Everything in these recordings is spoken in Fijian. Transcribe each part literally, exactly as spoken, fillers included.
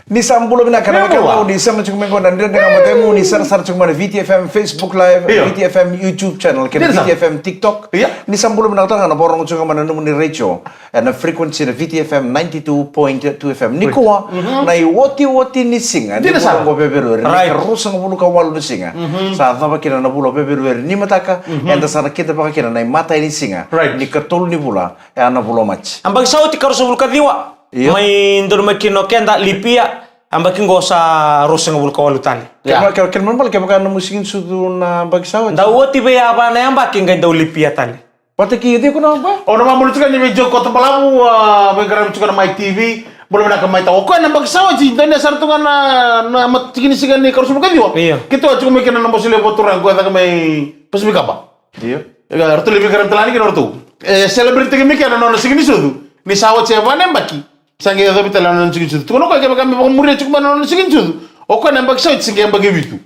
Ni sa bula vinaka na wekaqu, ni sema tiko mai qo na Dredre Ga Mo Cegu, ni sarasara tiko mai na V T F M Facebook Live, V T F M YouTube channel, kei na V T F M TikTok. Ni sa bula vinaka tale ga na vakarorogo tiko ga mai na nomuni retio ena frequency na V T F M ninety-two point two F M. Nikua na iotioti ni siga ni vula qo Feperueri, na ikaruasagavulu ka walu ni siga. Sa cava kina na vula Feperueri ni mataka, eda sa na kidavaka kina na imatai ni siga ni katolu ni vula, e a na vula o Maji. A baki sa oti, karuasagavulu ka ciwa. Mai donu mai kina o keda lipia, a baki qo sa ruasagavulu ka walu tale. Kena, kena, kena ibalebale kevaka na nomu siga ni sucu na baki sa oti. Dau oti vei a va na yabaki qai dau lipia tale. Vata kei iko na ba? O na vabula tiko ni vei Joe Koto Balavu, a, veiqaravi tiko na Mai T V. Bula vinaka Mai Tau. O koya na baki sa oti, dau ni sara tu ga na, na mat-, tiki ni siga ni karuasagavulu ka ciwa. Io. Keitou a tiko mai kina na bose levu vakaturaga, koya caka mai Pasifika ba. Io. E, ratou levu qaravi tale yani kina ratou. E, celebrate tiko mai kina na nona siga ni sucu. Ni sa oti e va na yabaki. Sa qai yacovi tale na nona siga ni sucu. Tukuna o koya kevaka me vakamuria tiko mai na nona siga ni sucu, o koya na yabaki sa oti sa qai yabaki vitu.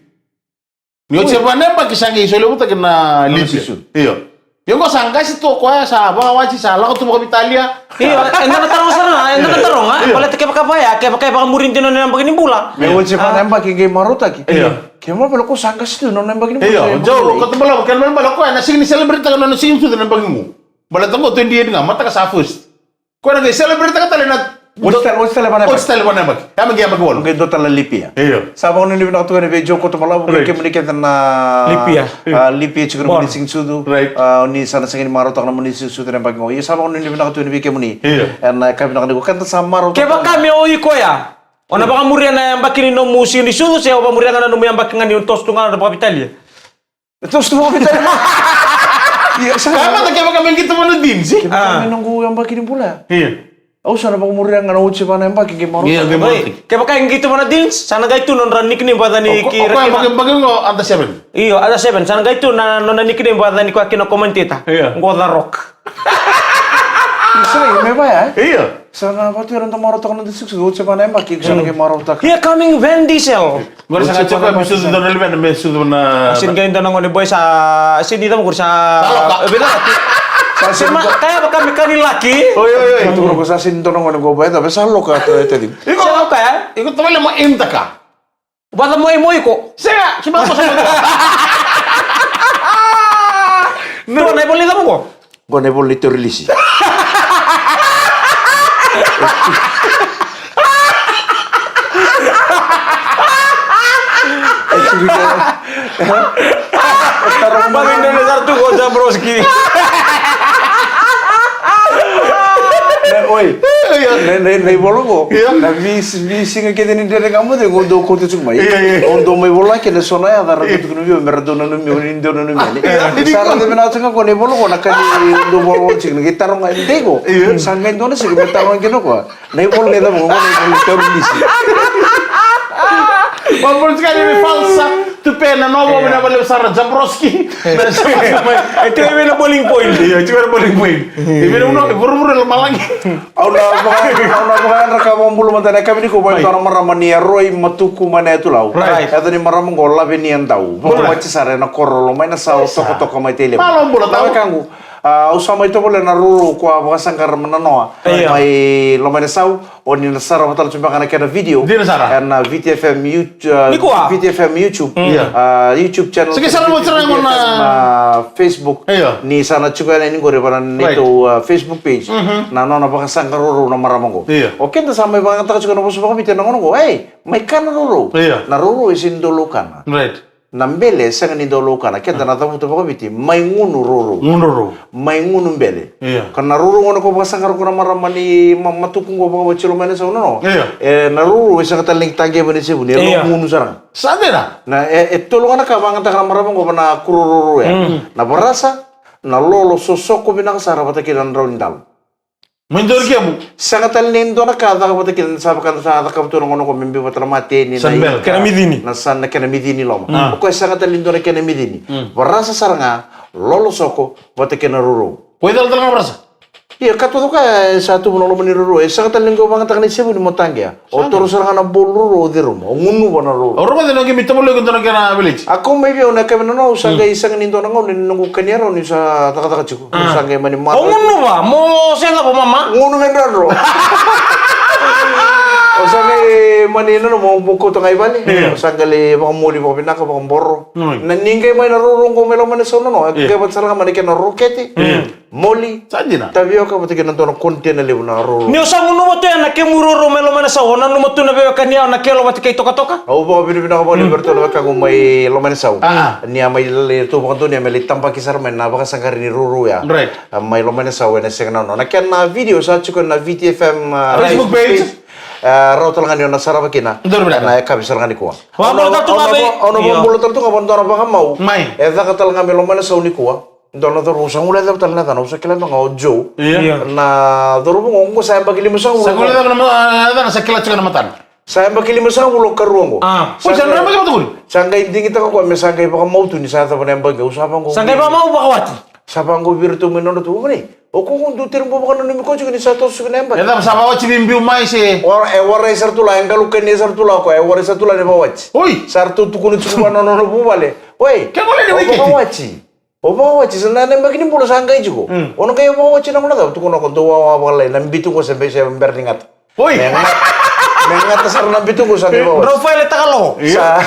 Ni oti e va na yabaki sa qai solevutaki na lipia. Io. Io, qo sa qase tu o koya, sa vakawati, sa lako tu vakaveitalia. Io, eda na taroga sara ga, eda na taroga. Io. Baleta kevaka vaya, kevaka e vakamuri dina na yabaki ni bula. Me oti e va na yabaki qai marautaki. Io. Kena ibalebale ko sa qase tu na nona yabaki ni bula. Io, Joe Koto Balavu, kena ibalebale o koya na sega ni celebrate-taka na nona siga ni sucu na yabaki qo. Baleta qo twenty-eight ga, mataka sa first. Koya na qai celebrate-taka tale na oti tale, oti tale va na yabaki. Oti tale va na yabaki. Ya me qai yabaki walu. Qai dua tale na lipia. Io. Sa vakanuinui vinaka tu yani vei Joe Koto Balavu, kei kemuni kece na lipia. A, lipia tiko na nomuni siga ni sucu. Right. A, ni sa na sega ni marautaka na nomuni siga ni sucu na yabaki qo. Ia sa vakanuinui vinaka tu yani vei kemuni. Io. Ena yakavi vinaka nikua, keda sa marautaka. Kevaka me o iko ya, o na vakamuria na yabaki ni nomu siga ni sucu, se o vakamuria ga na nomu yabaki ga ni o toso tu ga na vakavitalia? E toso tu vakavitalia. Ia, sa. Kaya mada kevaka me qito vua na jeans. Kevaka me noqu yabaki ni bula. Io. Au sa na vakamuria ga na oti e va na yabaki qai marautaka. Io, qai marautaka. Oi, kevaka e qito vua na jeans, sa na qai tu nodra nickname vata ni ki. O koya yabaki qo under seven. Io, under seven. Sa na qai tu na nona nickname vata ni koya kina commentator. Io. Qo The Rock. Sa na me vaya, e? Io. Sa na vatu era da marautaka na six, oti e va na yabaki, sa na qai marautaka. Here coming Vin Diesel. Qori sa na tiko me sucu dua na luvena, me sucu na. Sega ni dua na gone boy sa, sega ni dua na gone sa. Sa loka. E, vei na. Sa sega ni dua. Kaya vaka me ka ni laki. Oi, oi, oi. Sa sega ni dua na gone boy, sa loka, e, e, e. Iko, sa loka, e? Iko tavale mo aim-taka. Vata mo aim iko. Sega, sega mo aim-taka. No, na ivola ni cava qo? Qo na ivola ni torilisi. Taro mai na sara tu qo, Jabroski. Na, oi. Na, na, na ivola qo. Io. Na veisi-, veisiga kece ni Dredre Ga Mo Cegu, qo dou kauta tiko mai. Io, io. O dou mai vola kina eso na yaca ra tukuna vei au me ra dau nanumi, o ni dau nanumi yani. Io. Sa raica vinaka tiko ga qo na ivola qo, na ka ni dau vola tiko, na qai taroga, dei qo. Io. Sa qai dua na siga me taroga kina o koya. Na ivola ni cava qo, na ivola ni torilisi. Vabula tiko yani vei Falsa Tupe, na novo, vinaka vakalevu sara Jabroski. E tiko vei na bowling point. Io, tiko vei na bowling point. E vei na uno, e vuravura lomalagi. Au na vaka, au na vakayadra ka vakabula mada na yakavi nikua vei dua na marama ni Aroi, Matuku, mai na Yatu Lau. Right. Yaca ni marama qo Lavenia Dau. Vakawati sara ena koro o Lomainasau, Tokatoka mai Tailevu. Malo bula, Dau. Na wekaqu, a, au sa mai tovolea na rourou ko a vakasaqara mai na noa. Io. Mai Lomainasau, o ni na sarava tale tu beka na kena video. Dina sara. Ena V T F M You-, a, nikua. V T F M YouTube. Mm. Io. A, YouTube channel. Sega ni sara vata sara na Facebook. Io. Ni sa na tiko yani qori vei na neitou, a, Facebook page. Mhm. Na nona vakasaqara rourou na marama qo. Io. O keda sa mai vakayagataka tiko na vosa vakaviti ena gauna qo. Ei, mai kana rourou. Io. Na rourou e sega ni dau laukana. Right. Na bele e sega ni dau laukana, keda na cavuta vakaviti, mai gunu rourou. Gunu rourou. Mai gunu bele. Io. Ka na rourou gona ko vakasaqara ko na marama ni Ma-, Matuku qo vakawati Lomainasau na noa. Io. E, na rourou e sega tale ni taqevi na sevuni, e, io, logunu sara ga. Sa dina. Na, e, e tolu ga na ka vakayagataka na marama qo va na kuro rourou ya. Mm. Na varasa, na lolo sosoko vinaka sara vata kei na drau ni dalo. Mai dua na kemu. Sega tale ni dua na ka caka vata kina, sa vaka da sa cakava tu na gauna qo me biu vata na mateni, na ika, kena micini. Na sa na kena micini loma. Mm. O koya sega tale ni dua na kena micini. Mm. Varasa sara ga, lolo soko vata kei na rourou. Ko i cala tale ga varasa? Ia, ka taucoko e sa tubu na loma ni rourou. E sega tale ni qai vakayagataka na isevuni mo taqea. O toro sara ga na bolu rourou, o ceruma, o gunuva na rourou. O rogoca na qai mai tovolea iko dua na kena village. A kau mai vei au na yakavi nanoa, au sa qai sega ni dua na gauna ni noqu kania rau niu sa cakacaka tiko. Au sa qai mani mata. O gunuva, mo sega vo mama. Gunu me drodro. Sa qai mani nanuma mo kauta ga i vale. Io. Sa qai lai vakamoli vakavinaka, vakaboro. Mm. Na ni qai mai na rourou qo mai Lomanesau, nono. Io. Qai vata sara ga mai na kena rokete. Mm. Moli. Sa dina. Tavioka vata kei na dua na container levu na rourou. Ni o sa gunuva tu ya na kemu rourou mai Lomanesau, o nanuma tu na veiwekani ya, o na kelo vata kei tokatoka. Au vakavinavinaka vakalevu vei iratou na wekaqu mai Lomanesau. Ah. Ni a mai lai, ratou vakadonui, a mai lai tabaki sara mai na vakasaqara ni rourou ya. Right. A mai Lomanesau ena siga nanoa. Na kena video sa tiko na V T F M, ah, Facebook page. Ah, rawa tale ga ni o na sarava kina. Donu vinaka. Ena yakavi sara ga nikua. Au na, au na, au na vakabula tale tu ga vakadua na vakamau. Mai. E caka tale ga mai Lomanesau nikua. Dua na cauravou, sa gole cava tale na yacana, au sa kila mada ga o Joe. Io. Io. Na cauravou qo, qo sa yabaki limasagavulu. Sa gole cava na ma-, na yacana, sa kila tiko na matana. Sa yabaki limasagavulu o karua qo. Ah. Sa, oi, sa qai, na yabaki vata qori? Sa qai digitaka o koya me sa qai vakamau tu ni sa yacova na yabaki, au sa vaqo. Sa qai vakamau vakawati. Sa vaqo vei iratou mai nodratou, o koya qo dou tere bau vakananumi koya tiko ni sa toso tiko na yabaki. E cava, sa vakawati veibiu mai se? O, e warai sara tu la, e qalu kania sara tu la o koya, e warai sara tu la ni vakawati. Oi. Sa ratou tukuna tiko vua na nona vuvale. Oi. Ke gole ni o weekend. Vakawati. O vakawati, sa na, na yabaki ni bula sa qai tiko. Mm. O na qai vakawati na gauna cava, tukuna o koya, dou wawa vakalailai, na bitu qo se bera, se bera ni gata. Oi. Me ga-, me gata sara na bitu qo sa qai vakawati. Drau fai le takalo. Io. Sa,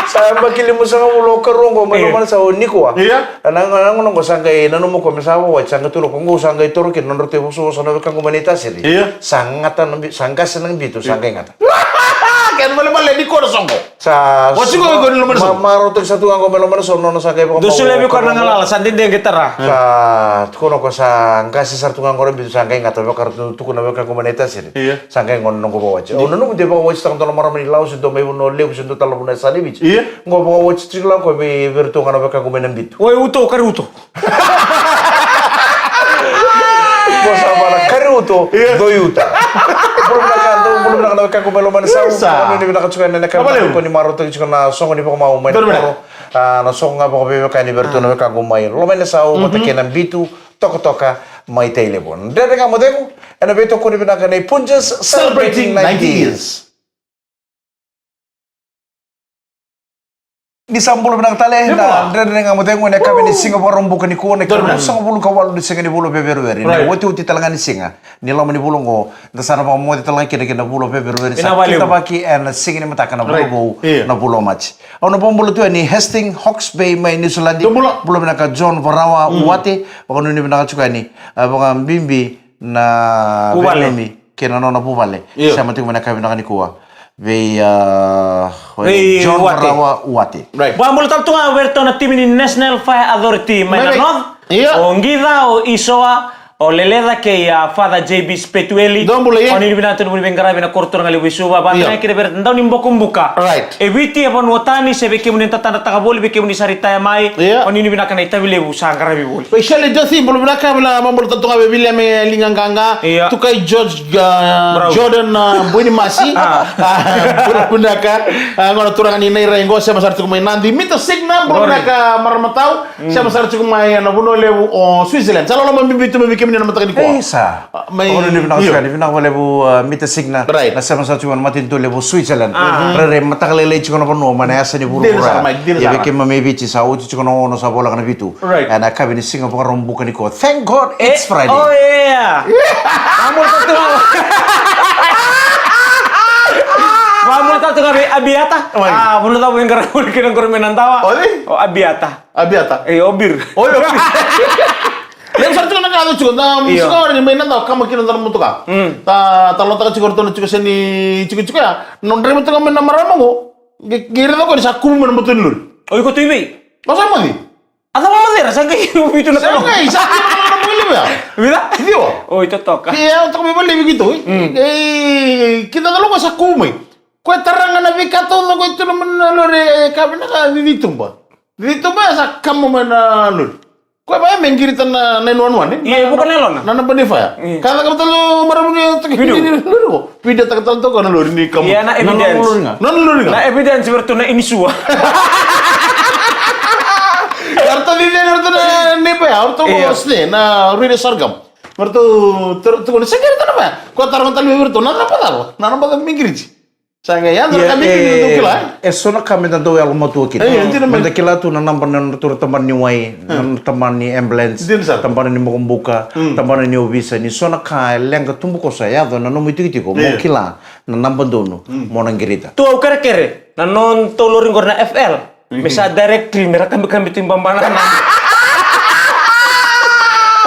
sa yabaki limasagavulu o karua qo mai Lomanesau nikua. Io. Na, na, na gauna qo sa qai nanuma o koya me sa vakawati, sa qai tukuna o koya qo sa qai toro kina na nodratou ivosavosa na wekaqu mai Naitasiri. Io. Sa gata na bi-, sa qase na bitu, sa qai gata. Kena ibalebale ni koro soqo. Sa, o tiko, ma-, iko ni Lomanesau. Marautaki sara tu ga qo mai Lomanesau, nona sa qai vakamau. Dou solia vei koya na galala, sa dede qai tara. Sa tukuna o koya sa qase sara tu ga qo na bitu, sa qai gata, vaka ratou tukuna na wekaqu mai Naitasiri. Io. Sa qai gone na noqu vakawati. Io. Au nanuma de vakawatitaka dua na marama ni Lau se dua mai Vanua Levu se dua tale na vanua e sa ni Viti. Io. Qo vakawati tiko la o koya vei, vei iratou ga na wekaqu mai Nabitu. Oi, uto, kari uto. Ko sa vana kari uto, io, doi uta. Bula vinaka, dou bula vinaka na wekaqu mai Lomanesau. Sa. Ni vinaka tiko ena, ena ka, ko ni marautaki tiko na soqo ni vakamau mai na koro. Ah, na soqo ga vakaveiwekani vei iratou na wekaqu mai Lomanesau, vata kei Nabitu, tokatoka mai Tailevu. Dredre Ga Mo Cegu, ena veitokoni vinaka nei Punjas, celebrating ninety years. Ni sa bula vinaka tale na Dredre Ga Mo Cegu ena yakavi ni siga Vakaraubuka nikua, na ikaruasagavulu ka walu ni siga ni vula o Feperueri. Right. Na iotioti tale ga ni siga ni loma ni vula oqo, da sa na vakamoce tale ga kina ki na vula o Feperueri, sa kidavaki ena siga ni mataka na vula vou, na vula o Maji. Au na vakabula tu yani Hastings, Hawke's Bay mai Niusiladi. Bula vinaka John Varawa Uate, vakanuinui vinaka tiko yani, ah, vakabibi na vuvale. Veinanumi kei na nona vuvale. Io. Sema tiko mai na yakavi vinaka nikua vei, ah, vei John Varawa Uate. Right. Vakabula tale tu ga vei iratou na timi ni National Fire Authority mai na North. Io. O Qica, o Isoa, o Leleca kei, ah, Father J B Spetueli. Dou bula, io. Vakanuinui vinaka tu na nomuni veiqaravi ena koro turaga levu e Suva. Io. Vakatale ga kina vei iratou na dau ni bokobuka. Right. E Viti, e vanua tani, se vei kemuni na tatadrataka voli, vei kemuni sa ritaya mai. Io. Vakanuinui vinaka na itavi levu sa qaravi voli. Vei Shirley Jothi, bula vinaka, bula, bula tale tu ga vei William e Liga Qaqa. Io. Tukai George, ah, Brown. Jordan, ah, Buinimasi. Ah. Ah, bula vinaka. Ah, gona turaga ni Nairai qo, sema sara tiko mai Nadi. Mita Signa, bula vinaka marama tau. Mm. Sema sara tiko mai na vanua levu o Switzerland. Sa loloma bibi tu mai vei kemuni ena mataka nikua. Isa. Ah, mai, vakanuinui vinaka, io, tiko yani, vinaka vakalevu, ah, Mita Signa. Right. Na sema sara tiko mai na matanitu levu o Switzerland. Ah. Rairai mataka lailai tiko na vanua mai na yasa ni vuravura. Dina sara, mai, dina sara. Ia vei keimami e Viti sa oti tiko na ono, sa voleka na vitu. Right. Ena yakavi ni siga Vakaraubuka nikua. Thank God it's Friday. Oh, yeah. Vakamoce tale tu ga. Vakamoce tale tu ga vei Abiata. Oi. Ah, vanua cava e qaravi kina qori mai Nadawa? Oi? O Abiata. Abiata. E, o Bir. Oi, o Bir. Levu sara tiko na ka yaco tiko, da, io, musuka ora ni mai Nadawa, kama kina dua na motoka. Mm. Ta, talotaka tiko ratou na tiko se ni tikotiko ya. Nodra motoka mai na marama qo. Qai, qai raica o koya ni sa kumu mai na moto ni lori. O iko tu i vei? Au sa moce. A cava moce ra, sa qai vitu na kaloko. Sa qai, sa qai na moce levu ya. Vica? Ciwa. Oi, totoka. Ke ya toka mai vale vei keitou, e? Mm. E, keitou na lako sa kumu mai. Koya tara ga na veika taucoko e tu mai na lori, e, ka vinaka, cici tuba. Cici tuba ya sa kama mai na lori. Koya vaya me qirita na nine one one, e? Ia, e vuka na yalona. Na naba ni faya. Mm. Ka cakava tale o marama ni toki. Vidio. Lori qo. Vidio taka tale toka na lori ni kama. Ia, na evidence. Nona lori ga. Nona lori ga. Na evidence vei ratou na inisua. Ratou cici, ratou na neighbor ya, ratou qo sine, na Radio Sorghum. Ratou, ratou, ratou, na sa qirita na vaya. Koya tara ga tale vei ratou, na naba cava. Na naba cava me qiriti. Sa qai yaco na ka me kila, e so na ka me da dau yalomatua kina. Io, dina mai. Me da kila tu na naba na nodratou tabana ni wai, na tabana ni ambulance, tabana ni bokobuka, tabana ni ovisa, ni so na ka e leqa tubukoso e yaco na nomu itikotiko, mo kila na naba donu mo na qirita. Tu au kerekere na nodatou lori qori na F L. Me sa directory me ra kabikabi tu i babana na.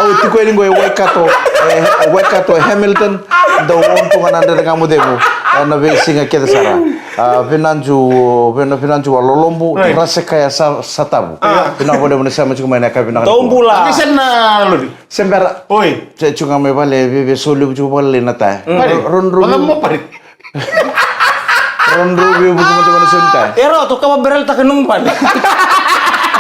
Au tiko yani qo e Waikato, e Waikato, e Hamilton. Dau on tu ga na Dredre Ga Mo Cegu ena veisiga kece sara. A, vinaju, vina, vinaju a lolobu, rase kaya sa, sa tavu. Vinaka vakalevu na sema tiko mai na yakavi vinaka nikua. Dou bula. Ake sena lori. Se bera. Oi. Se tiko ga mai vale, veve so levu tiko vale na taya. Pari. Ron, ron, ron. Mo pari. Ron, ron, veve tiko mai na senta. Ero, toka ma berel taka nung pari.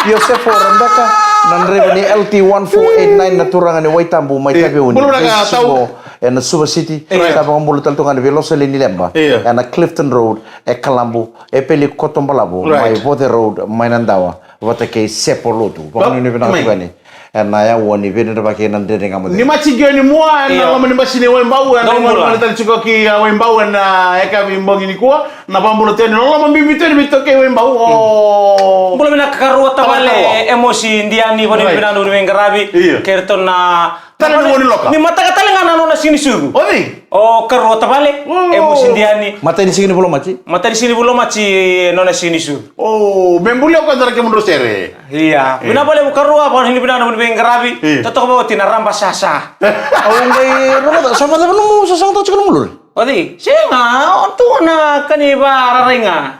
Iosefo Rebeka, na draiva ni L T one four eight nine, na turaga ni Waitabu mai Taveuni. Bula na ka tau. Ena Suva City, sa vakabula tale tu ga ni veilosa lewe ni leba. Ena Clifton Road, e Kalabu, e peli Kotobalavu, mai Voce Road, mai Nadawa, vata kei Sepo Lotu. Vakanuinui vinaka tu ga ni. Ena yaua ni veidredrevaki ena Dredre Ga Mo Cegu. Ni maci qio ni mua, ena loma ni basi ni Waibau, ena loma ni tale tiko ki a Waibau, ena yakavi bogi nikua, na vakabula tu yani, loloma bibi tu yani, vei toka i Waibau, o. Bula vinaka karua tavale, Emosi Diani, vakanuinui vinaka ni veiqaravi, kei ratou na Tale ni goni loka. Ni mataka tale ga na nona siga ni sucu. O cei? O karua tavale, e Mosi Diani. Matai ni siga ni vula o Maji. Matai ni siga ni vula o Maji, e nona siga ni sucu. O, me bulia o koya dara kemudrau sere. Ia. Vinaka vakalevu karua, vakanuinui vinaka ni veiqaravi. Totoka vakaoti na raba sasa. Au qai rogoca, sa vakacava nomu sasagataka tiko nomu lori? O cei? Sega, o tu na ka ni vakararai ga.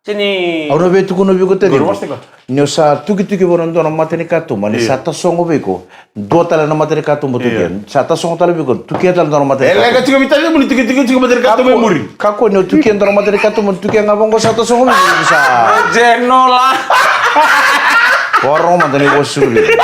Sini. Au na via tukuna vei iko tale. Ni o sa tukituki vua na dua na mata ni katuba, ni sa tasogo vei iko. Dua tale na mata ni katuba tukia. Sa tasogo tale vei iko, tukia tale dua na mata ni katuba. E leqa tiko vei tale mo ni tukituki tiko mata ni katuba e muri. Kakua ni o tukia dua na mata ni katuba, ni tukia ga vaqo sa tasogo vei iko sa. Jenola. Vakarogo mada ni vosa suru vei iko.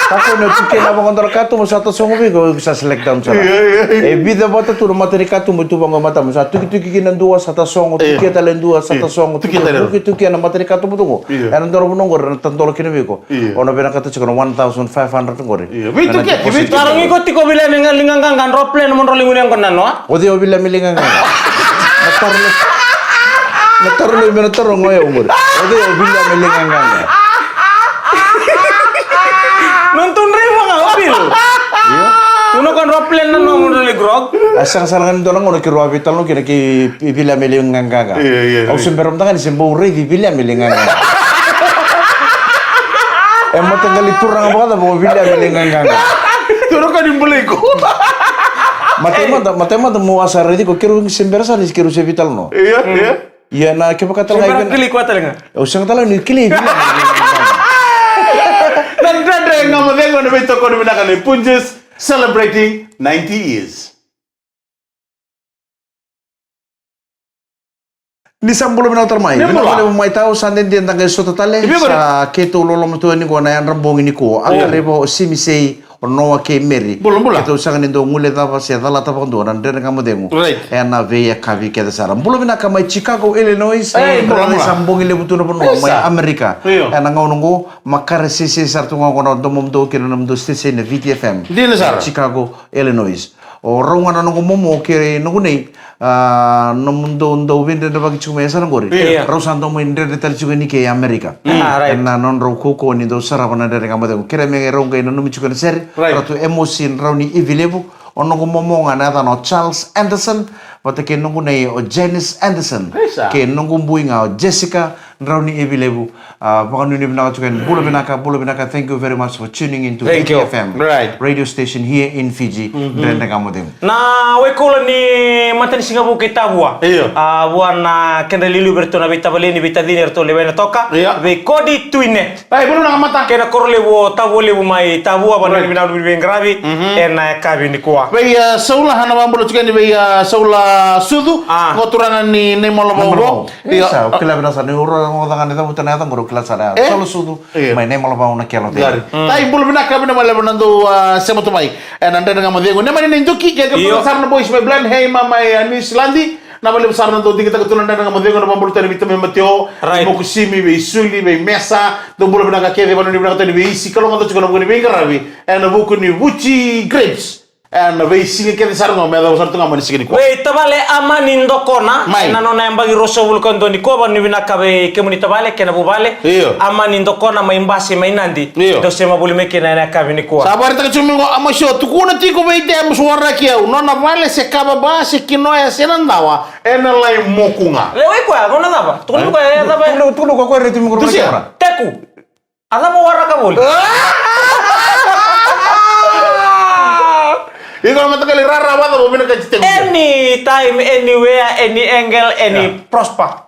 Kakua ni o tukia ga vaqo dua na katuba sa tasogo vei iko sa select down sara. E vica vata tu na mata ni katuba tu vaqo e matamu, sa tukituki kina dua sa tasogo, tukia tale dua sa tasogo, tukia tale. Tukituki ena mata ni katuba tu qo. Ena dua na vanua qori na tadola kina vei iko. O na vinakata tiko na one thousand five hundred qori. Vei tukia, vei tukia. Tarogi iko tiko Viliami Ligaqaqa, dro plan mo dro ligu ni yaqona noa. O cei o Viliami Ligaqaqa? Na taro na taro me na taro qo e qori. O cei o Viliami Ligaqaqa? Non tu draiva ga o Vil. Tu na ka dro plan na nomu dro li grog. A sega sara ga ni dua na gauna keirau a veitalanoa kina kei Viliami Ligaqaqa. Au se bera mada ga ni se bau raici Viliami Ligaqaqa. E mataqali turaga vakacava o Viliami Ligaqaqa? Tu na ka ni bulai ko. Matai mada, matai mada mo a sa raici ko keirau se bera sara ni keirau se veitalanoa. Ia, ia. Ia na kevaka tale ga. Sega tale ga ni kilai vei. Na Dredre Ga Mo Cegu ena veitokoni vinaka nei Punjas, celebrating ninety years. Ni sa bula vinaka tale mai. Ni bula. Vinaka vakalevu mai tau, sa dede da qai sota tale. Sa keitou loloma tu yani qo na yadra bogi nikua. A ka raiva o Simisei, o Noa kei Meri. Bula, bula. Keitou sega ni dau guilecava se calata vakadua na Dredre Ga Mo Cegu. Ena veiyakavi kece sara. Bula vinaka mai Chicago, Illinois. Bula, bula. Sa bogi levu tu na vanua mai Amerika. Io. Ena gauna oqo, makare sese sara tu ga qo na domomudou kei na nomudou station na V T F M. Dina sara. Chicago, Illinois. O rau ga na noqu momo kei noqu nei, a, nomudou dau veidredrevaki tiko mai e sara qori. Rau sa dau mai dredre tale tiko yani kei Amerika. Ena nodrau kaukaua ni dau sarava na Dredre Ga Mo Cegu. Kerea me rau qai nanumi tiko na sere. Ratou Emosi Rauni Ivilevu. O noqu momo ga na yacana o Charles Anderson. Vata kei noqu nei o Janice Anderson. Kei noqu bui ga o Jessica Rauni Ivilevu. A, vakanuinui vinaka tiko yani. Bula vinaka, bula vinaka. Thank you very much for tuning in to V T F M radio station here in Fiji. Dredre Ga Mo Cegu. Na wekula ni matanisiga vou kei Tavua. Io. A, vua na kedra iliuliu vei ratou na veitavaleni, veitacini, eratou lewena toka. Io. Vei Kodi Tuine. Kei na koro levu o Tavua Levu mai Tavua, vakanuinui vinaka ni veiqaravi ena yakavi nikua. Vei, a, Saula, na vakabula tiko yani vei, a, Saula Sucu. Qo turaga ni Naimalavau. Io. Sa kila vinaka sara ni ura, rogoca ga ni cavuta na yaca qori, kila sara ya. Saula Sucu mai Naimalavau, na kelo. Tai, bula vinaka, vinaka vakalevu na dou, a, sema tu mai ena Dredre Ga Mo Cegu. Neimani Naiduki, kei kemuni sara na boys mai Blenheim, mai, a, Niusiladi. Vinaka vakalevu sara na dou digitaka tu na Dredre Ga Mo Cegu, na vakabula tale vei Tame Mateo, vei Mokusimi, vei Suli, vei Mesa. Dou bula vinaka kece, vakanuinui vinaka tale vei Isi, kalougata tiko na vuku ni veiqaravi ena vuku ni Vuci Grapes. E na veisiga kece sara ga me yacova sara tu ga mai na siga nikua. Vei tavale Amani Dokona. Mai. E na nona yabaki ruasagavulu ka dua nikua, vanuinui vinaka vei kemuni tavale kei na vuvale. Io. Amani Dokona mai Base mai Nadi. Io. Dou sema voli mai kina e na yakavi nikua. Sa vakaraitaka tiko mai qo, Ama Sio, tukuna tiko vei Dems waraki au. Nona vale se kava ba se kinoya se na dawa, e na lai moku ga. Lewa i koya, gauna cava? Tukuna i koya, e cava? Tukuna, tukuna ko koya, reti mi. Tusia. Teku. A cava waraka voli? Iko na mataqali rara vacava o vinakati teku? Anytime, anywhere, any angle, any prosper.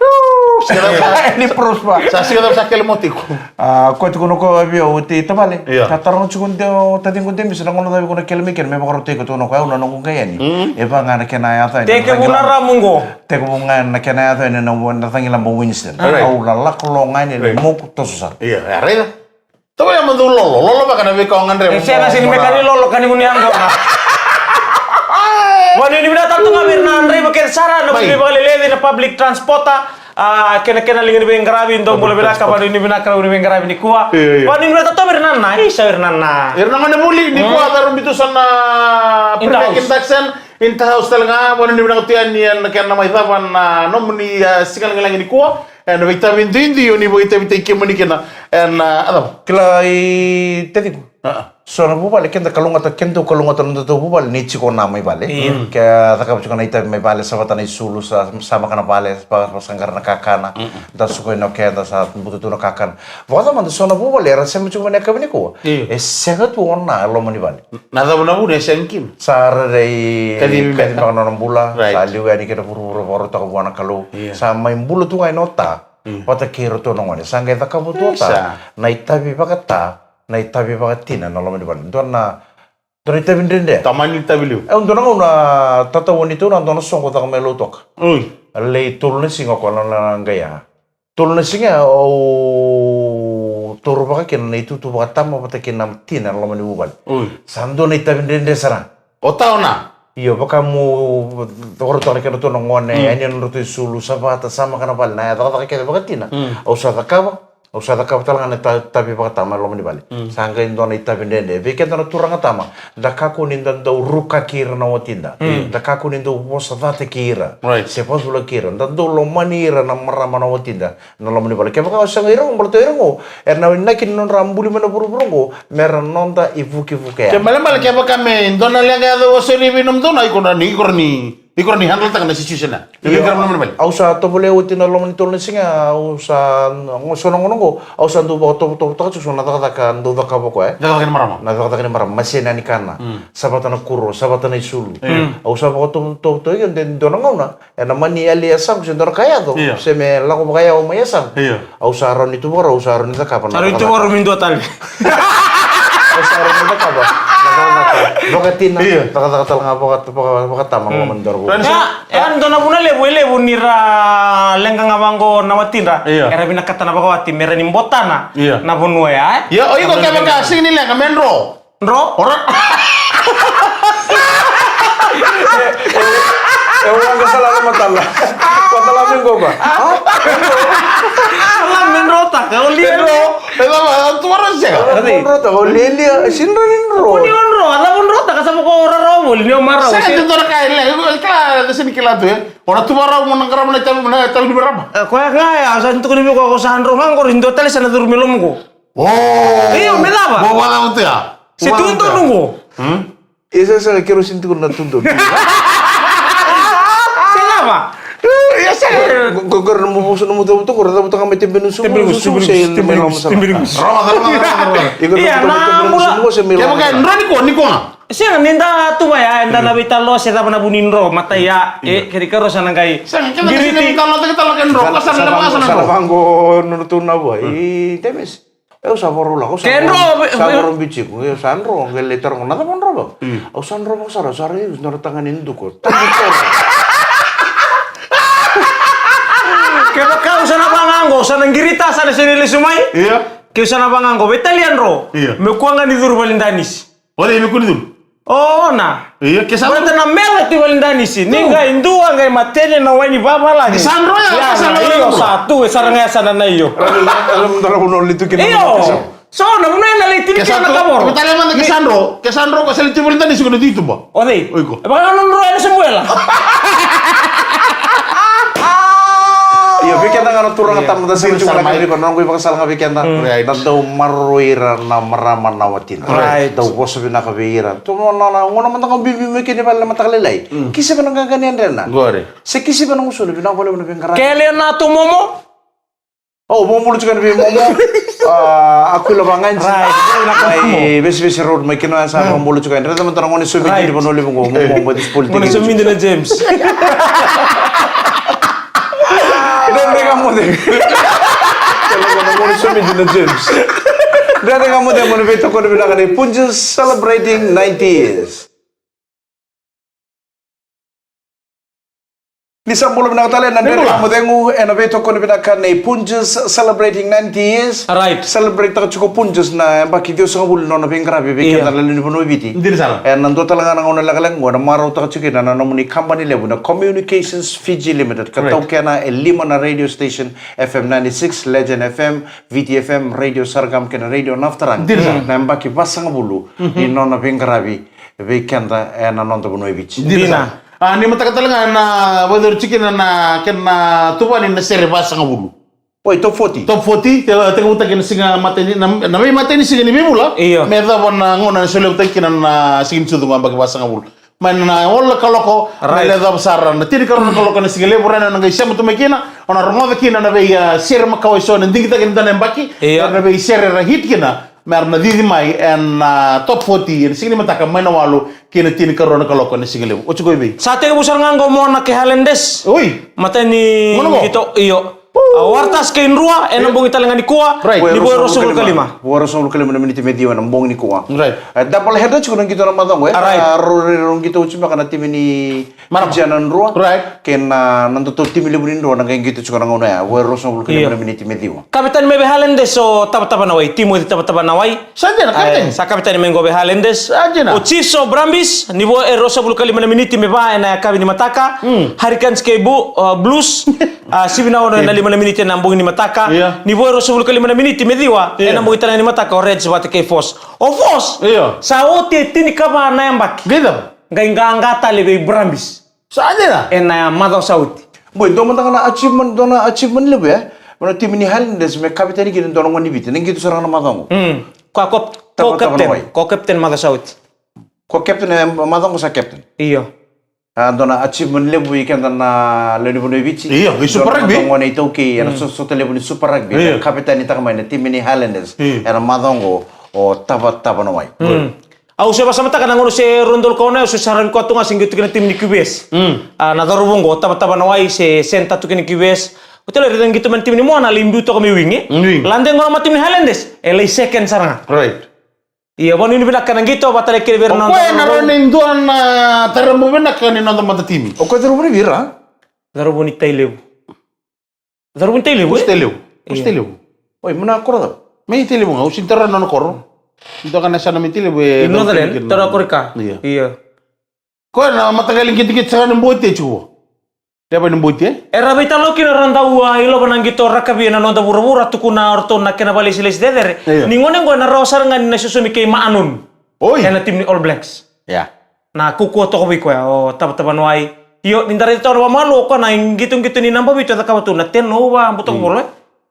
Any prosper. Sa siga cava sa kele mo tiko? A, ko tiko na ko via o tei tavale. Ia. Ka taroga tiko de o taciqu Demis na gauna cava iko na kele mai kina me vakarautaki iko, tukuna ko au na noqu qai yani. E va ga na kena yaco yani. Tekivu na ramu qo. Tekivu ga na kena yaco yani na, na cagilaba Winston. Alright. Au na lako lo ga yani, right, moku toso sara. Ia, e raica. Tau ya ma dou lolo, lolo vaka na veika o gadreva. E sega, sega ni me ka ni lolo ka ni gunu yaqona. Vanuinui vinaka tale tu ga vei ira na draiva kece sara, na vuli vakaleleci, na public transporter. A, kena, kena liga ni veiqaravi, dou bula vinaka, vanuinui vinaka na vuli veiqaravi nikua. Io, io. Vanuinui vinaka tale tu vei ira na, na, isa vei ira na, na. Ira na gone vuli, nikua, mm, daru bitu sa na pre-induction. Interhouse tale ga, vanuinui vinaka tu yani ena kena mai cava na nomuni, a, siga lagilagi nikua. Ena veitavi duidui o ni vakaitavitaki kemuni kina ena, a, a cava? Kila i taciqu. A, a. So na vuvale, keda kalougata, keda kalougata na nodatou vuvale ni tiko na mai vale. Io. Ke a cakava tiko na itavi mai vale, sa vata na isulu, sa, sa maka na vale, sa, sa qara na kakana. Mm-mm. Da suka ina o keda, sa butu tu na kakana. Vakacava mada so na vuvale era sema tiko mai na yakavi nikua. Io. E sega tu o na e loma ni vale. Na cava na vuna e sega kina? Sa rairai kacivi beka na nona bula, right, sa liu yani ki na vuravura vakarautaka vua na Kalou. Io. Sa mai bula tu ga ena ota, mm, vata kei iratou na gone. Sa qai cakava tu o ta, isa, na itavi vakata, na itavi vakatina na loma ni vale. Dua na, dua na itavi dredre. Tamani itavi liu. E, dua na gauna tatau o ni tu na dua na soqo caka mai Lautoka. Oi. A lai tolu na siga o koya na, na qai ya. Tolu na siga au taura vaka kina na itutu vakatama vata kei na tina ena loma ni vuvale. Oi. Sa dua na itavi dredre sara. O ta o na? Io, vaka mo vakarautaka na kedratou na gone, mm, yani na nodratou isulu, sa vata, sa maka na vale, na cakacaka kece vakatina. Mm. Au sa cakava, au sa cakava tale ga na ta-, itavi vakatama ena loma ni vale. Mm. Sa qai dua na itavi dredre. Vei keda na turaga tama, da kakua ni da dau rukaki ira na watida. Mm. Da kakua ni dau vosa cata kei ira. Right. Se vacula kei ira. Da dau lomani ira na marama na watida. Na loma ni vale. Kevaka o sega ira qo, baleta ira qo, era na inaki ni nodra buli mai na vuravura qo, me ra noda ivukevuke ya. Ke malemale, kevaka me dua na leqa yaco, o sega ni vei nomudou na, iko na ni, iko na ni, iko na ni handle taka na situation ya. Io. Iko na ni handle taka. Au sa tovolea oti na loma ni tolu na siga, au sa, qo so na gauna qo, au sa dau vakatovotovotaka tiko so na cakacaka dau cakava o koya, e? Cakacaka ni marama. Na cakacaka ni marama, masena ni kana. Mm. Sa vata na kuro, sa vata na isulu. Mm. Au sa vakatovotovotaka io, de dua na gauna. Ena mani yali yasaqu se dua na ka yaco, io, se me lako vakayawa mai yasaqu. Io. Au sa rawa ni tu vakarau, au sa rawa ni cakava na, sa rawa ni tu vakarau me dua tale. Au sa rawa ni cakava na cakacaka vakatina, io, cakacaka tale ga vaka, vaka, vakatama, mm, loma ni dua na vuvale. Ya, ya, dua na vuna levu, levu ni ra leqa ga vaqo na watidra. Io. Era vinakata na vakawati me ra ni botana, io, na vanua ya, e? Io, o iko kevaka sega ni leqa me dro. Dro? Ora. E, e, e waqa sala na matala. Matala me qo ba. Sala me dro taka, o lia. Dro. E cava, tu vara sega. Dro taka, o lia lia, e sega ni dro. O ni o dro, a cava dro taka, sa vaka o rarawa voli, ni o marau. Sega, se tu dro ka, e le, e kila, e sega ni kila tu, e. O na tu vara, mo na qarava na itavi, na itavi ni marama. E, koya ga ya, sa tukuni vei koya, ko sa dro ga qori, dua tale sa na curu mai lomaqu. O! Io, me cava? Mo vacava tu ya. Se tu donu qo. Hmm? E sa sega, keirau sega ni tukuna na tu donu. Se cava? Ia sega. Qo, qo, qo na nomu vosa, nomu cavuta qo, ra cavuta ga mai Tebenusu, Tebenusu, Tebenusu, Tebenusu, Tebenusu, Tebenusu. Rogoca, rogoca, rogoca, rogoca. Ia, na bula. Kevaka e dro ni ko, ni ko ga. Sega, ni da tu vaya, eda na veitalanoa se cava na vu ni dro, matai ya, e, keri karo sa na qai. Sega, keda na sega ni talanoataka tale ga na dro, ko sa na leva ga sa na dro. Sa na vaqo, nona tu na vua, i Temis. Au sa vakarau lako, au sa vakarau biuti iko, au sa dro, qai lai taroga, na cava dro vaka? Au sa dro vaka sara, au sa rai, dua na tagane duko. Kevaka au sa na vaqaqo, au sa na qirita, sa na sega ni lesu mai. Ia. Keu sa na vaqaqo, veitalia dro. Ia. Me kua ga ni curu vale danisi. O cei me kua ni curu? O na. Ia, ke sa dro. Baleta na mela tu vale danisi. Ni qai dua, qai mateni na wai ni vavalagi. Ke sa dro ya, ke sa dro ya. Io, sa tu, e sara ga ya sa na na io. Io. So na vuna ena lai tini kilo na kavoro. Ke sa dro, ke sa dro, ke sa dro ko sele tibuli tani siko na tituba. O cei? O iko. E vaka na dro ena Samuela. Io, vei keda ga na turaga tabu da sele tiko na kaviko na noqu ivakasala ga vei keda. Da dau maroroi ira na marama na watina. Right. Dau vosa vinaka vei ira. Tu na na gona mada ga bibi mai keni vale na mataka lailai. Kisi vana gaga ni adrena. Gore. Se kisi vana gusulu vinaka vale vana vei gara. Kele na tu momo. O, mo bulu tiko ena vei momo. A, Aquila Vagaji. Right. Mai Vesivesi Road, mai kina sa mo bulu tiko ena. Reta mata na gone somidi ni vanua levu qo, mo mo mo this politics. Gone somidi na James. Dede ga mo de. Gone somidi na James. Dede ga mo de, mo ni veitokoni vinaka ni Punjas celebrating ninety years. Ni sa bula vinaka tale na Dredre Ga Mo Cegu ena veitokoni vinaka nei Punjas celebrating ninety years. Right. Celebrate taka tiko Punjas na yabaki ciwasagavulu nona veiqaravi vei keda na lewe ni vanua o Viti. Dina sara. Ena dua tale ga na gauna lekaleka qo na marautaka tiko kina na nomuni kabani levu na Communications Fiji Limited ka taukena e lima na radio station, F M ninety-six, Legend F M, Viti F M, Radio Sargam kei na Radio Naftarang. Dina sara. Na yabaki vasagavulu ni nona veiqaravi vei keda ena noda vanua e Viti. Dina. A, ni mataka tale ga na vakayacori tiko kina na kena tuvani na sere vasagavulu. Oi, top forty. Top forty, te- tekivutaki na siga matai ni, na, na veimatai ni siga ni veivula. Io. Me yacova na gauna na solevutaki kina na siga ni sucu ga yabaki vasagavulu. Mai na walu na kaloko, na lewe cava sara, na tinikarua na kaloko na siga levu, rairai na qai sema tu mai kina, o na rogoca kina na vei, a, sere makawa eso na digitaki ni dua na yabaki, io, na vei sere ra hit kina, me ra na cici mai ena, a, top forty ena siga ni mataka mai na walu ki na tinikarua na kaloko ena siga levu. Oti ko i vei? Sa tekivu sara ga qo Moana kei Highlanders. Oi. Matai ni qito, io. A, Waratahs kei Drua ena bogi tale ga nikua. Right. Ni vo e ruasagavulu ka lima. Vo e ruasagavulu ka lima na miniti me ciwa ena bogi nikua. Right. E, double header tiko na qito na macawa qo, e. Right. A, rau, rau, rau qito oti beka na timi ni Marama. Fiji na Drua. Right. Kei na, na nodatou timi levu ni Drua na qai qito tiko na gauna ya. Vo e ruasagavulu ka lima na miniti me ciwa. Kapiteni mai vei Highlanders o Tavatava Nawai, Timoci Tavatava Nawai. Sa dina, kapiteni. E, sa kapiteni mai qo vei Highlanders. Sa dina. O Chiefs o Brumbies, ni vo e ruasagavulu ka lima na miniti me va ena yakavi ni mataka. Mm. Hurricanes kei Bu-, o, Blues. A, sivi na ono ena lima na miniti ena bogi ni mataka. Io. Ni vo e ruasagavulu ka lima na miniti me ciwa, io, ena bogi tale ga ni mataka o Reds vata kei Force. O Force, io, sa oti e tinikava na yabaki. Qai cava? Qai qaqa tale vei Brumbies. Sa dina. Ena macawa sa oti. Boi, dua mada ga na achievement, dua na achievement levu, e? Mai na timi ni Highlanders me kapiteni kina dua na gone ni Viti. Na qito sara ga na macawa qo. Mm. Ko, ko, ko captain. Tavatava Nawai. Ko captain macawa sa oti. Ko captain, e, macawa qo sa captain. Io. A, dua na achievement levu i keda na lewe ni vanua e Viti. Io, i Super Rugby. Dua na gone iTaukei ena so-, sota levu ni Super Rugby. Io. Kapitanitaka mai na timi ni Highlanders. Io. Ena macawa qo o Tavatava Nawai. Mm. Au se vakasamataka na gauna se rua na udolu ka ono, au se saravi koya tu ga se qito kina na timi ni Q V S. Mm. A, na cauravou qo, Tavatava Nawai, se center tu kina na Q V S. Oti ya lai raica qito mai na timi ni Moana, lai biu toka me wing, e? Wing. Lade qo mai na timi ni Highlanders, e lai second sara ga. Right. Ia, vakanuinui vinaka na qito, vata lai kina vei ira na cauravou. O koya na rawa ni dua na tarabu vinaka ni noda matatimi. O koya cauravou ni vei ira? Cauravou ni Tailevu. Cauravou ni Tailevu, e? Kosi Tailevu. Kosi Tailevu. Oi, mai na koro cava? Mai Tailevu ga, au sini tara na nona koro. Ni toka na yasana mai Tailevu e Northern, tara koro i ka. Ia. Ia. Koya na mataqali qitiqiti sara ni Bote tiko. Leva ni Bote, e? Era veitalanoa kina ra dau, a, ilova na qito rakavi ena noda vuravura, tukuna o ratou na kena vakalesilesi cecere. Ia. Ni gone qo ena rawa sara ga ni na sosomi kei Maanun. Oi. Ena timi ni All Blacks. Ia. Na kaukauwa toka vei koya o Tavatava Nawai. Io, ni da raica toka na vakamalua o koya na qitoqito ni naba vitu e cakava tu na turnover, butoka volo, e.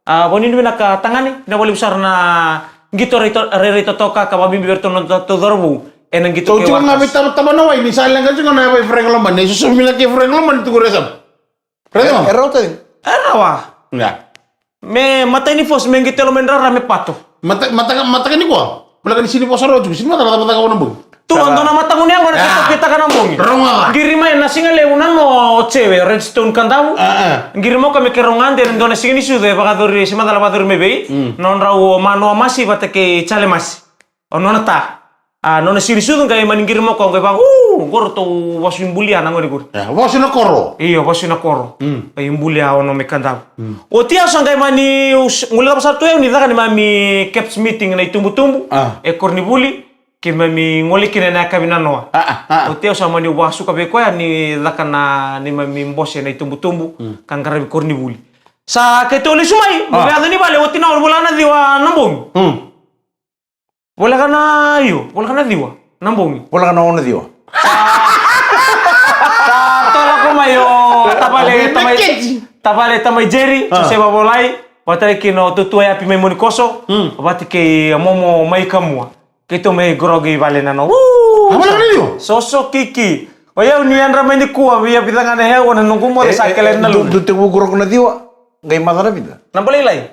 A, vakanuinui vinaka tagane, vinaka vakalevu sara na qito rai to-, rairai totoka ka vakabibi vei iratou na nodatou cauravou. Ena qito kei Waratahs. Tou tiko ga vei Tavatava Nawai, ni sa leqa tiko na yava i Frank Lomani, e sosomi vinaka kei Frank Lomani tu qori e sava. Frank Lomani. E rauta. E rawa. Ia. Me matai ni Force, me qito e loma ni rara me pato. Mata-, mataka, mataka nikua. Voleka ni sini vosa rawa tiko, sini mataka, mataka, mataka na bogi. Tu, a dua na mataqu ni yaqona, e, keitou kitaka na bogi. Rogoca. Qiri mai na siga levu na noa o Jewe, Redstone Kadavu. A, a. Qiri mai o koya me keirau gade ena dua na siga ni sucu e vakayacori, se macala vakayacori mai vei. Mm. Nodrau o Manoa Masi vata kei Jale Masi. O nona ta. A, nona siga ni sucu qai mani qiri mai o koya qai vaka, u, qo ratou vasu i bulia na gone qori. E, vasu na koro. Io, vasu na koro. Mm. Qai bulia o Nome Kadavu. Mm. Oti au sa qai mani, u s-, gole cava sara tu au ni caka neimami caps meeting na itubutubu. A. E koronivuli. Keimami gole kina ena yakavi nanoa. A, a, a. Oti au sa mani vakasuka vei koya ni caka na neimami bose na itubutubu, mm, ka qaravi koronivuli. Sa keitou lesu mai, a, meu veiyaco ni vale, oti na ono, vola na ciwa na bogi. Mm. Voleka na io, voleka na ciwa. Na bogi. Voleka na ono ciwa. Sa tola ko mai o tavale tamai, tavale tamai Jerry, Josefa Volai. Vata kei na o tutua yapi mai Monikoso. Vata kei a momo mai Kamua. Keitou mai grogi vale na no. Voleka na io. Soso kiki. O yau ni yadra mai nikua, via vica ga na heo na noqu moce sa kele na lulu. Du tevu grogi na ciwa. Qai maca na vica. Na balailai.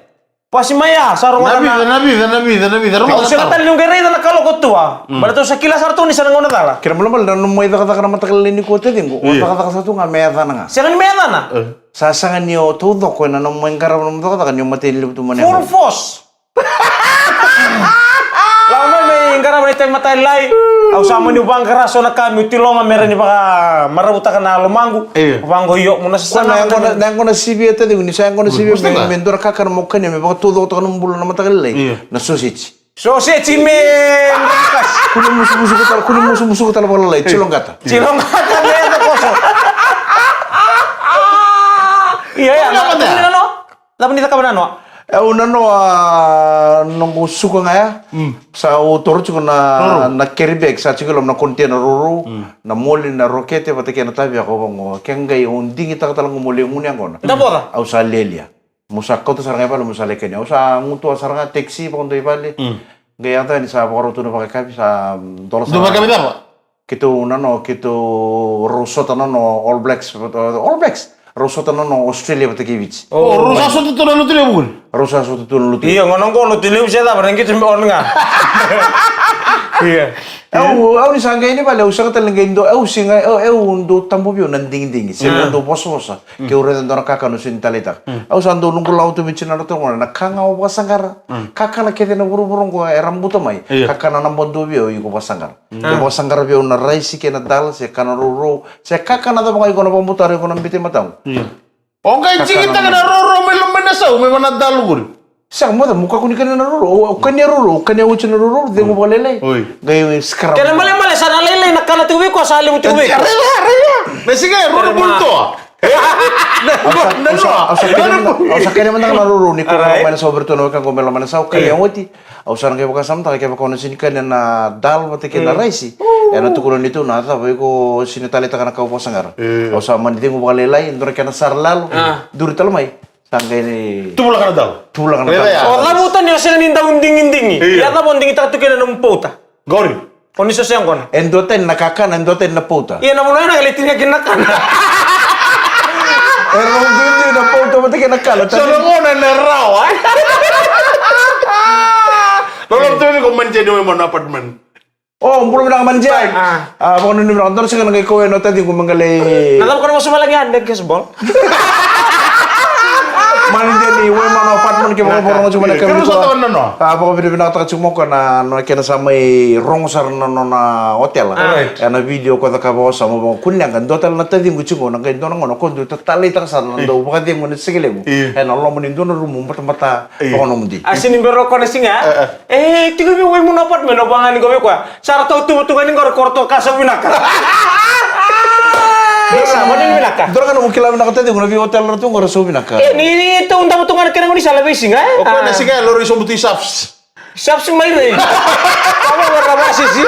Pasi mai ya, sa rogoca na vica, na vica, na vica, na vica. Rogoca sara tale ni qai raica na kaloko tua. Baleta au sa kila sara tu ni sa na gauna cala. Kena malamala na nomu mai cakacaka na mataka lailai nikua taciqu. O cakacaka sa tu ga me yacana ga. Sega ni me yacana. Sa sega ni o taucoko ena nomu mai qarava nomu cakacaka ni o mateni levu tu mane. Full force. Lako mai me qarava na itavi mataka lailai. Au sa mani vaqara so na ka meu tiloma me ra ni vakamaravutaka na lomaqu. Vaqo io mo na sasana. Na yaqona sivia taciqu ni sa yaqona sivia me dua na kakana mo kania me vakataucokotaka nomu bula na mataka lailai. Na soseji. Soseji me. Kuni musumusuka tale, kuni musumusuka tale vakalalai. Tilogata. Tilogata me yaco koso. Ia ia. Cava ni cakava nanoa? E au nanoa noqu suka ga ya. Sa u toro tiko na, na carry bag sa tiko i loma na container rourou. Na moli na rokete vata kei na tavi ya ko vaqo. Ke qai au digitaka tale qo moli e gunu yaqona. Au sa lelia. Mo sa kauta sara ga i vale mo sa lai kania. Au sa gutua sara ga taxi vakadua i vale. Qai yaco yani sa vakarau tu na vakayakavi sa dola sara. Keitou nano, keitou rau sota nano All Blacks, All Blacks. Rau sota nano Australia vata kei Viti. O, rau sa sota tu na lotu levu. Rau sa sota tu na lotu. Ia, gona qo lotu levu se cava, na qito me on ga. Ia. Au, au ni sa qai ni vale, au sega tale ni qai dua, au siga, au, au dau tabu vei au na digidigi. Se au dau vosavosa. Ke au raica dua na kakana au sega ni taleitaka. Au sa dau noqu lawa tu vei tiko na rau tau gona, na ka ga au vakasaqara. Kakana kece na vuravura qo era buta mai. Kakana na badua vei au iko vakasaqara. Ke vakasaqara vei au na raisi kei na dal, se kana rourou, se kakana cava ga iko na vakabutara iko na bete mataqu. O qai jigitaka na rourou me loma ni sau me vaka na dal qori. Sega, moce mo kakua ni kania na rourou. Au kania rourou, au kania oti na rourou, cegu vakalailai. Qai scrub. Kena malemale sa na lailai na kana tiko vei koya sa levu tiko vei koya. Raica, raica. Na siga e rourou bulu toa. Au sa kania mada ga na rourou ni ko loma ni sau vei iratou na wekaqu me loma ni sau, kania oti. Au sa na qai vakasamataka kevaka o na sega ni kania na dal vata kei na raisi. Ena tukuna ni tu na cava iko sega ni taleitaka na ka au vakasaqara. Au sa mani cegu vakalailai, dua na kena sara lalo, duri tale mai. Sa qai ni tuvulaka na dal. Tuvulaka na dal. O cavuta ni o sega ni dau digidigi. Ia cava o digitaka tu kina na nomu pauta? Qori. O ni so se yaqona. E duatani na kakana, e duatani na pauta. Ia na vanua ena qai lai tini ga kina na kana. E rau duidui na pauta vata kei na kana. So na gona na rawa. Lolo tu ni ko mani tini mai mo na apartment. O, bula vinaka mani Jai. A, vakananumi vinaka, dua na siga na qai kau ena taciqu me qai lai. Na cava ko na vosa mai lagi a degkes bol? Mani Jai ni Waimanu apartment ke vakavorogo tiko mai na kavi. A, vakavinavinakataka tiko mai o koya na nona kena sa mai rogo sara na nona otela. Ena video ko cakava o sa mo vakakuneqa, dua tale na taciqu tiko na qai dua na gauna ko dua taleitaka sara na dau vakacegu na siga levu. Ena loma ni dua na rumu batabata vakanomodi. A sini bero ko na siga. E, tiko vei Waimanu apartment o vagani ko vei koya. Sa ratou tuvatuva ni qori ko ratou ka sau vinaka. Sa mani vinaka. Dua ga na mo kila vinaka taciqu na vei hotel ratou qori sau vinaka. E, ni, ni tou dava tu ga na kena goni sala vei siga, e? O koya na siga e lori sobu tu i Saps. Saps mai rei. Ava ga ra vasisi.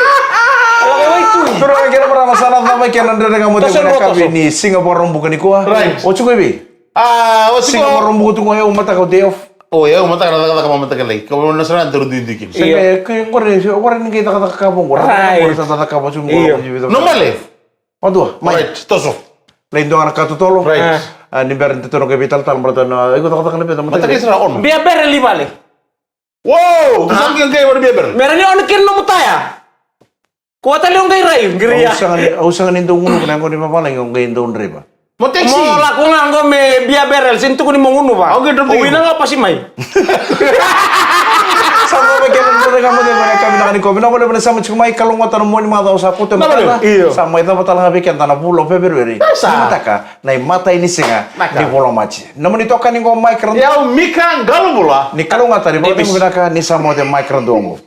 Ala ga wai tu. Dua ga kena marama sa na cava kena dredre ga mo tiko na kavi ni siga vakaraubuka ni koa. Right. O tiko i vei? A, o tiko. Siga vakaraubuka tu koa, e, au mataka o day off. O, e, au mataka na cakacaka ma mataka lai. Ka na sara na taro duidui kina. Sega, e, ke qori, qori ni qai cakacaka ka vou qori. Right. Qori sa cakacaka vou qori. Normal. Vadua, mai. Right, toso. Lai dua na ka totolo. Right. A, ni bera ni totolo qai veitalatala, baleta na, iko cakacaka na veita, mataka lai. Mataka sara ono. Bia bere li vale. Wow, tu sa qai qai vale bia bere. Mera ni ono kina nomu taya. Kua tale o qai rai, qiri ya. Au sega ni, au sega ni dau gunuva na yaqona ni vavalagi, au qai dau draiva. Mo taxi. Mo lako ga qo me bia barrel, sega ni tukuni mo gunuva. Au qai drop. O wina ga pasi mai. Sa mo me kena dua na ka mo de mai na ka vinaka ni ko. Vinaka vakalevu na sama tiko mai, kalougata na Moniti Macawa sa koto e matana. Io. Sa mai cava tale ga vei keda na vula o Feperueri. Sa. Ni mataka, na imatai ni siga ni vula o Maji. Nomuni tokani qo Mike Raduogo. Io, Mika Qalobula. Ni kalougata, ni vakacegu vinaka, ni sa moce Mike Raduogo.